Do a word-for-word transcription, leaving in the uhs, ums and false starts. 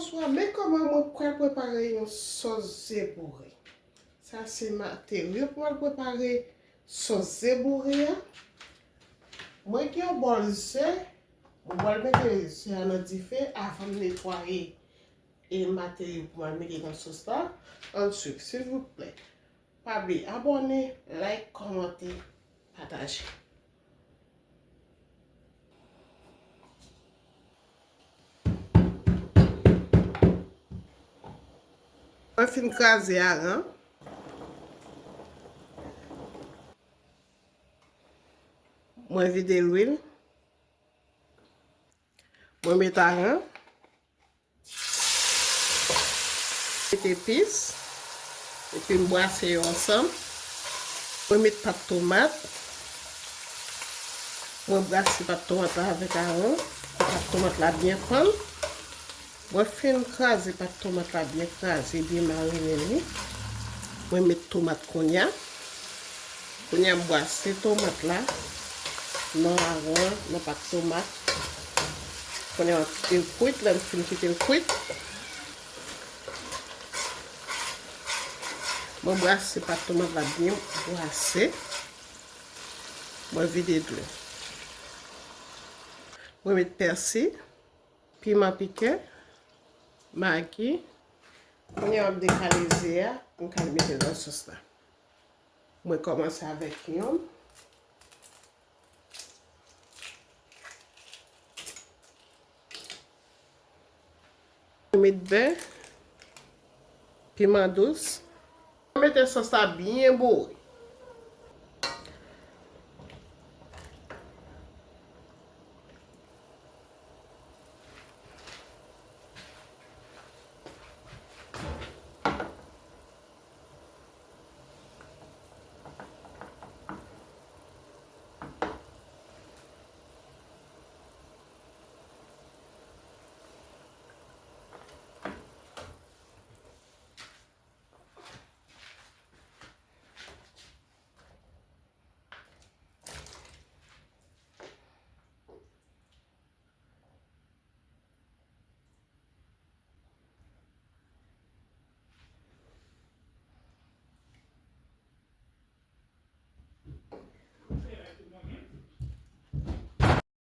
Bonswa, men kòman mwen pral prepare yon sòs ze boure. Sa se materyo pou mwen prepare sòs ze boure a. Mwen gen yon bòl ze, mwen pral mete ze a nan dife avan m netwaye e materyo pou mwen mete nan sòs la. Ann swiv, silvouplè. Pa bliye abòne, like, kòmante, pataje. Mwen fin kraze aran. Mwen vide lwil. Mwen met aran. Met epis. Epi m brase yo ansanm. Mwen met pat tomat. Mwen brase pat tomat la avèk aran. Fè pat tomat la byen fann. Mwen fin kraze pat tomat la byen kraze, byen marinen li. Mwen met tomat kounye a. Kounye a m brase tomat la nan aran, nan pat tomat. Kounye a m kite l kwit, lè m fin kite l kwit. Mwen brase pat tomat la byen brase. Mwen vide dlo. Mwen met pèsi, piman pike, magi. Kounye a m dekale ze a pou m ka al mete l nan sòs la. Mwen kòmanse avèk yon. Mwen met bè, piman dous. Mwen mete sòs la byen boure.